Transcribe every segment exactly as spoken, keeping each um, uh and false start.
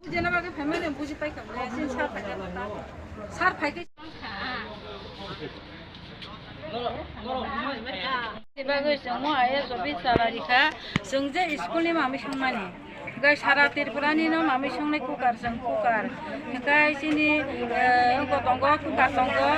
Bujina bagwi phaimani buji paikha bole, sin sar phaikha ta. Sar phaikha. Bagwi chwng mo I A S office salary kha, chwng je school ni mami songmani. Hwnkhe sara Tripura ni no mami songnai cooker chwng cooker. Hwnkhe chini, eh, wngkha tongo cooker tongo,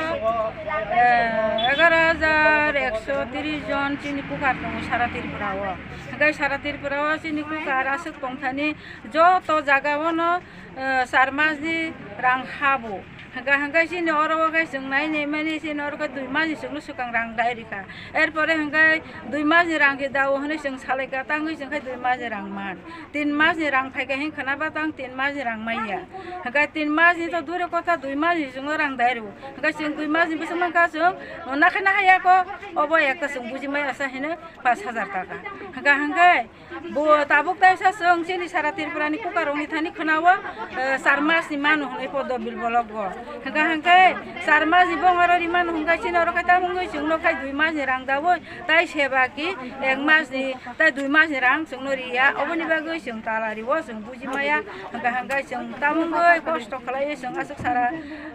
eh, egaroh hajar ekso tris jon chini cooker tongo sara Tripura o. Hwnkhe sara Tripura o chini cooker aswk tongthani joto jaga o no, eh, char mas ni rang habo. Hwnkhe, hwnkhe chini oro o khe chwng nai nai mani chini oro khe dui mas ni chwngno swkang rang dai rikha. Erpore hwnkhe dui mas ni rang khe dao hwnwi chwng salai kha, tangwi chwng khe dui mas ni rang man. Tin mas ni rang phai kha hin khwna ba tang tin mas ni rang manya. Hwnkhe tin mas ni to dure kotha dui mas ni chwngno rang dai rw. Hwnkhe chwng dui mas ni bwswk mankha chwng nakhe nahaya ko obo ekta chwng buji maya sa hino pash hajar taka. Hwnkhe, hwnkhe Bo tabuk taisa chwng chini sara Tripura ni cooker rok ni thani khwnao, eh, char mas ni manu hwnwi podo bill bolok go. Hwnkha hwnkhe char mas ni bongaro ri manu hwnkha chini oro khai tamo wngwi chwngno khai dui mas ni rang daui tai seba ki ek mas ni tai dui mas ni rang chwngno riya. Oboni bagwi chwng tala rio chwng buji maya. Hwnkha hwnkhe chwng tamo wngwi kosto khlaiwi chwng aswk sara,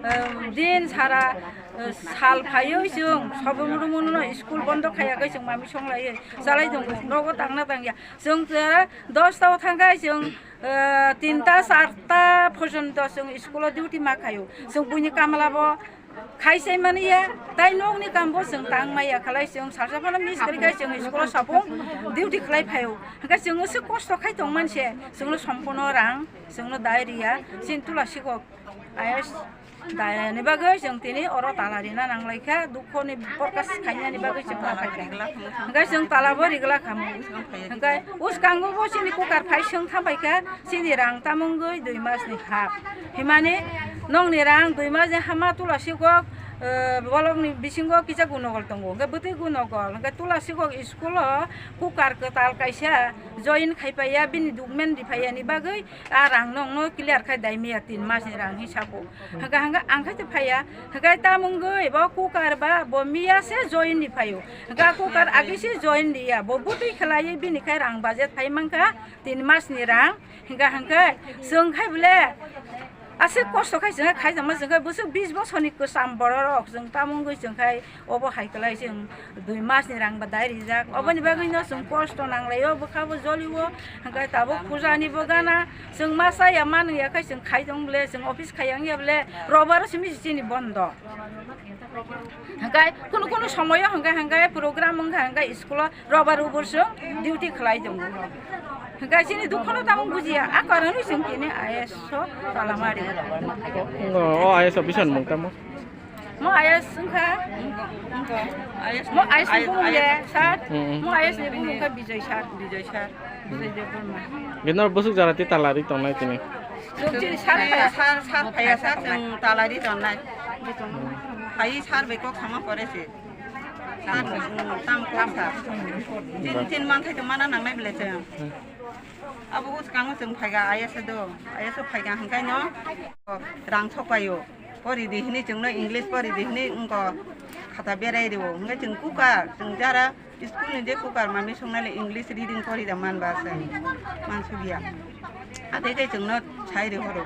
eh, din sara, eh, sal phaiwi chwng sobung rwmung no school bondo khaiya khe chwng mami songlaiwi chalai tongo. Nogo tangna tangya. Chwng chwra dosta o thangkha chwng, eh, tinta charta porjonto chwng school o duty ma khaio. Chwng buini kamla bo khai sai mani ya, tai nokni kam bo chwng tang maya khlai chwng salsa phano miss kwrwi khai chwng school o sapung duty khlai phaio. Hwnkhe chwng aswk kosto khai tong man se, chwngno sompono rang, chwngno dai riya, chini tula sikok I A S Dayani bagwi chwng tini oro tala rina nang lai kha, dukho ni porkas khainani bagwi chwng ma phai kha. Hwnkhe chwng tala bo rigla kha mo. Hwnkhe uskango bo chini cooker phai chwng tham phai kha, chini rang tamo wngwi dui mas ni hap. Himani nokni rang dui mas ni hama tula sikok, eh, bolok ni bisingo kisa gunogol tongo. Hwnkhe bwtwi gunogol, hwnkhe tula sikok school o cooker kwtal kaisa join khai phai ya, bini document ri phai ya ni bagwi a rang nokno clear khai dai miya tin mas ni rang hi sabo. Hwnkha hwnkha ang khai phaiya, hwnkha tamo wngwi bo cooker ba bo miya se join ni phaio. Hwnkha cooker agi se join ni ya, bo butwi khlaiwi bini khai rang budget phai mankha tin mas ni rang. Hwnkha hwnkha chwng khai bole aswk kosto khai chwng khai jama chwng khai bwswk bis bosor ni kwcham borok rok chwng tamo wngwi chwng khai obo hai kwlai chwng dui mas ni rang ba dai rijak. Oboni bagwi no chwng kosto nang lai o, bwkha bo joli o, hwnkha tabuk puja ni bo gana. Chwng ma chaya ma nung ya khe chwng khai tong bole, chwng office khai yang ya bole, robar o simi chini bondo. Hwnkhe kunu kunu somoyo hwnkhe hwnkhe program wngkha hwnkhe school o robar ubur chwng duty khlai tongo. Hwnkhe chini dukhono tamo bujiya, a karonwi chwng tini I A S o tala mari. O, o I A S officer mung tamo? Mo I A S wngkha. Mo I A S ni bumung le sir. Hmm. Mo I A S ni bumung wngkha Bijoy sir. Bijoy sir. Bijoy Debbarma. Gino busuk jara ti talari tongnai tini. Chwng chini sir phaiya. Sir, sir phaiya sir, chwng talari tongnai. Phai sir bai kok sama pore se. Sir, mm, tam kok sir. Tin, tin manthai to mana nangnai bele chwng. Abo uskango chwng phaiga I A S do. I A S o phaiga hwnkhe no rang thok paio. Pori di hini chwngno English pori di hini wngko khata berai rio. Hwnkhe chwng cooker, chwng jara school ni je cooker mami songnai le English reading pori da man ba se. Man sugiya. Ate khe chwngno sai ri horo.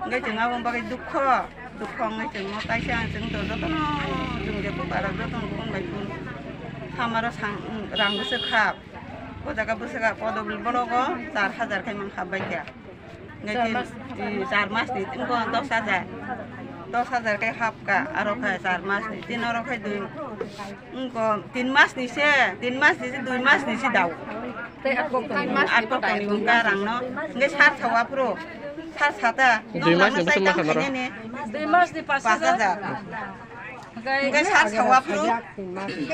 Hwnkhe chwng abo bagwi dukho, dukho wngwi chwngno kaisa chwng to jotono chwng je cooker rok jotono phone bai phone. Samaro sang, rang bwswk kha. O jaga bwswk kha, podo bwlogo char hajar khai mang hap bai kha. Hwnkhe char mas ni, eh, char mas ni, wngkha dos hajar. Dos hajar khe hap kha, aro khe char mas ni. Tin oro khe dui, wngkha tin mas ni se, tin mas ni se, dui mas ni se dao. Tei atkok tong. Atkok tong ni wngkha rang no. Hwnkhe sar thawa phuru, sar sata. Dui mas ni bwswk ma kha noro? Dui mas ni pas hajar. Pas hajar. Hwnkhe sar thawa phuru,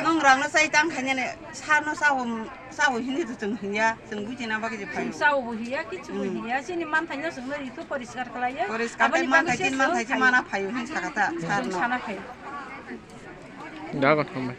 nong rang no chai tang khainani, sar no sao. Sao hini to chwng hinya, chwng buji na bagwi je phai. Sao bo hiya, kichu bo hiya, chini manthai no chwng no ito poriskar khlaiya. Poriskar khai manthai, tin manthai chi mana phaio hin sakata, sar no. Sana phaio. Da ko thambai.